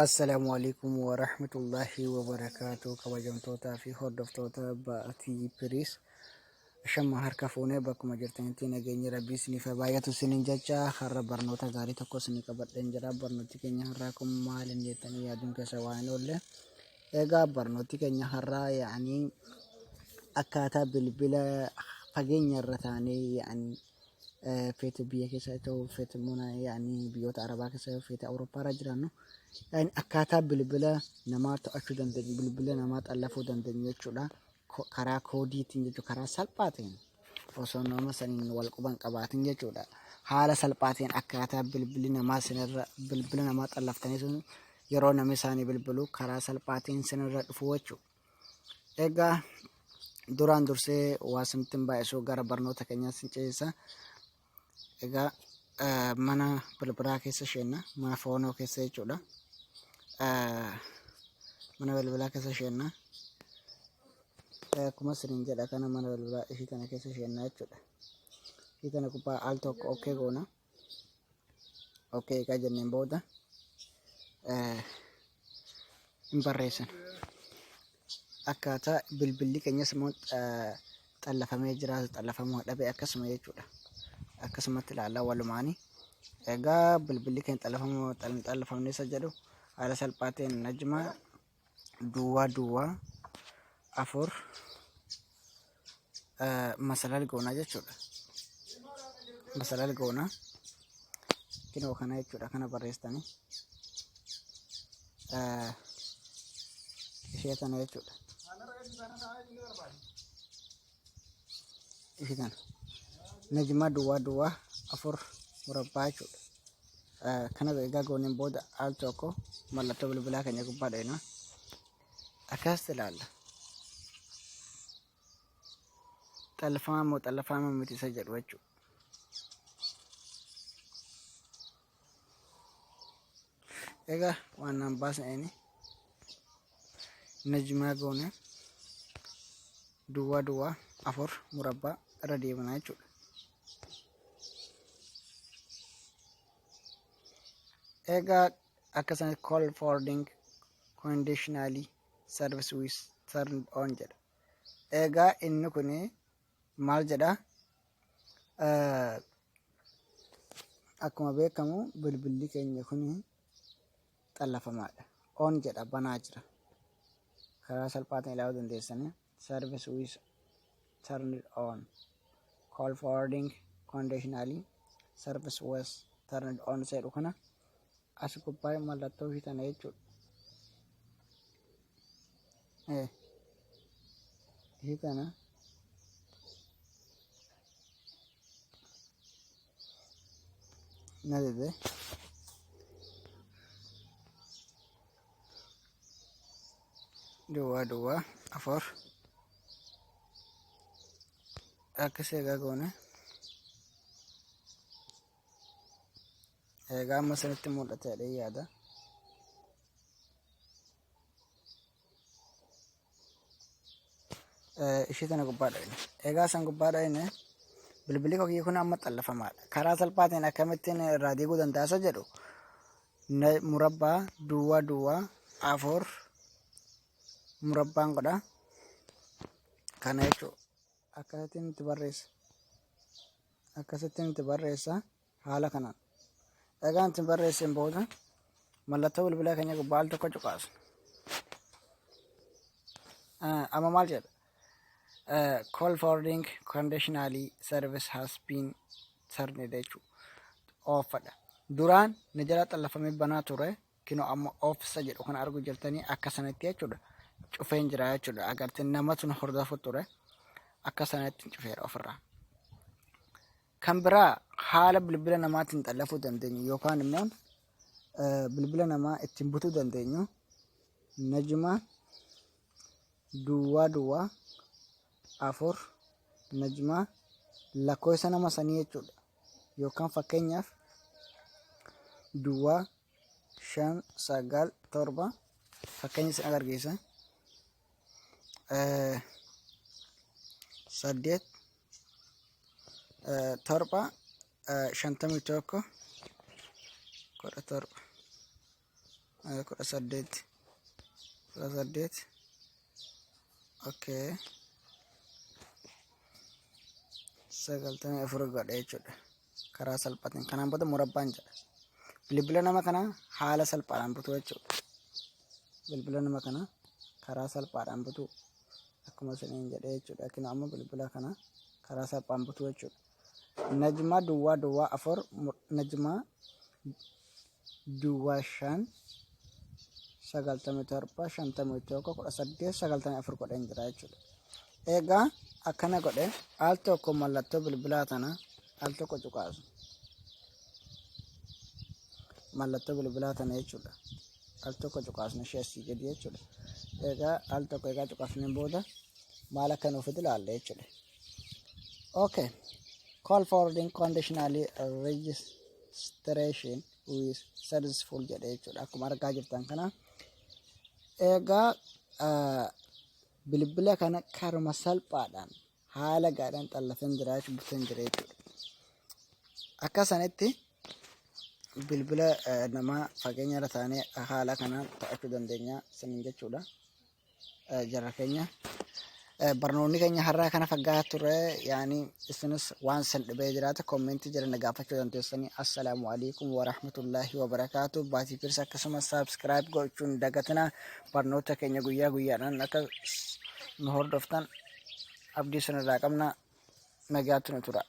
Assalaamu alaikum warahmatullaahi wabarakaatu. Kabajamtootaa fi hordoftoota Baatii Piriis, shamma harka fuunee, bakkuma jirtanitti nageenyi Rabbii isiniif haa baay'atu isiniin jecha, har'a barnoota gaarii tokko isinii qabadheen jira. Barnooti keenya har'aa kun maaliin jettanii yaaduun keessa waan hin oolle. Egaa barnooti keenya har'aa yaa'anii akkaataa bilbila fageenya irra taanee, yaa'anii feete biyya keessa ta'u, feete mana yaa'anii biyyoota Arabaa keessa, feete Awurooppaa irra jiraannu, yaa'anii akkaataa bilbila namaa to'achuu dandeenyu, bilbila namaa xallafuu dandeenyu jechuudha. Karaa koodiitiin jechuudha, karaa salphaa ta'een osoo nama saniin wal quban qabaatin jechuudha. Haala salphaa ta'een akkaataa bilbilli namaa sinirra, bilbila namaa xallaftanii sun yeroo namni isaanii bilbilu karaa salphaa ta'een sinirra dhufu jechuudha. Egaa duraan dursee waa isinitti hin baay'isu, gara barnoota keenyaa isin ceesisa. Egaa mana bilbilaa keessa isheenna, mana foonoo keessa jechuudha. Mana bilbilaa keessa isheenna. Akkuma isiniin jedha kana, mana bilbilaa ishii tana keessa isheenna jechuudha. Ishii tana gubbaa al tokko okay goona. Okay egaa jenneen booda hin barreessan. Akkaataa bilbilli keenyas immoo xallafamee jiraatu, xallafamuu dhabe akkasuma jechuudha. Akkasumatti ilaallaa walumaanii. Egaa bilbilli keenya xallafamuu hin xallafamne isa jedhu haala salphaa ta'een najma duwwaa duwwaa afur masalal goonaa jechuudha. Masalal goonaa kinoo kana jechuudha, kana barreessitanii ishee tana jechuudha. Ishee tana najmaa duwwaa duwwaa afur murabbaa jechuudha. Kana egaa gooneen booda al tokko mallattoo bilbilaa keenya gubbaa dheena. Akkas ilaalla. Xallafamaa moo xallafamaa miti isa jedhu jechuudha. Egaa waan naan baasne najmaa goone duwwaa duwwaa afur murabbaa irra deemna jechuudha. Egaa akkasumas "Call forwarding conditionally service with turned on" jedha. Egaa inni kun maal jedha? Akkuma beekamu bilbilli keenya kun xallafamaadha. On jedha, banaa jira. Karaa salphaatiin ilaaluu dandeessanii, service with turned on, call forwarding conditionally service was turned on jedhu kana as gubbaa mallattoo ishii tana jechuudha. Ishii tana na dide. Duwwaa duwwaa afur akkas egaa goone. Egaa amma sanitti mul'ata jedhee yaada. Ishee tana gubbaa dhaqne. Egaa san gubbaa dhaqne, bilbilli koo kun amma xallafamaadha. Karaa salphaatiin akkamittiin irraa diiguu danda'a isa jedhu, murabbaa duwwaa duwwaa afur murabbaan godha. Kana jechuudha. Akkasittiin itti barreessa. Akkasittiin itti barreessa haala kanaan. Egaa itti barreesseen booda mallattoo bilbilaa keenya gubbaa al tokko cuqaasu. Amma maal jedha? "Call forwarding conditionally service has been turned" jechuudha. Offadha. Duraan ni jala xallafamee banaa ture. Kinoo amma off isa jedhu kana arguu jirtanii, akka sanatti jechuudha. Cufeen jira jechuudha. Agartee, nama sun hordofu ture. Akka sanatti cufeera ofirraa. Kan biraa haala bilbila namaatiin xallafuu dandeenyu yookaan immoo bilbila namaa ittiin butuu dandeenyu, najma duwwaa duwwaa afur najma lakkoofsa nama sanii jechuudha. Yookaan fakkeenyaaf duwwaa 5 9 7 fakkeenya isin agarsiisa. 8 7 51 17. 18, 18, okay, 94 godhe jechuudha. Karaa salphaatiin kanaan booda murabbaan jedha. Bilbila nama kana haala salphaadhaan butuu jechuudha. Bilbila nama kana karaa salphaadhaan butuu akkuma isiniin jedhee jechuudha. Yookiin ammoo bilbila kana karaa salphaan butuu jechuudha. Najmaa duwwaa duwwaa 4, najmaa duwwaa 5 97 51 18 94 godheen jira jechuudha. Egaa akkana godhe, al tokko mallattoo bilbilaa tana al tokko cuqaasu. Mallattoo bilbilaa tana jechuudha. Al tokko cuqaasna ishee asii gadi jechuudha. Egaa al tokko egaa cuqaasneen booda maal akka nuuf fidu ilaalle jechuudha. Okay. Call forwarding conditionally registration with successful jedhe jechuudha. Akkuma argaa jirtan kana. Egaa bilbila kana karuma salphaadhaan haala gaadhaan xallafeen jira jechuudha, buteen jira jechuudha. Akka sanitti bilbila namaa fageenya irra taanee haala kanaan to'achuu dandeenya saniin jechuudha. Jarra keenya barnoonni keenya har'aa kana faggaa ture. Yaani isinis waan san dhibee jiraate comment jala na gaafachuu dandeessanii. Assalaamu alaikum warahmatullaahi wabarakaatu. Baatii Pirsa akkasumas subscribe gochuun dagatina. Barnoota keenya guyyaa guyyaadhaan akka nu hordoftan abdii sanirraa qabna. Nagaatti nu tura.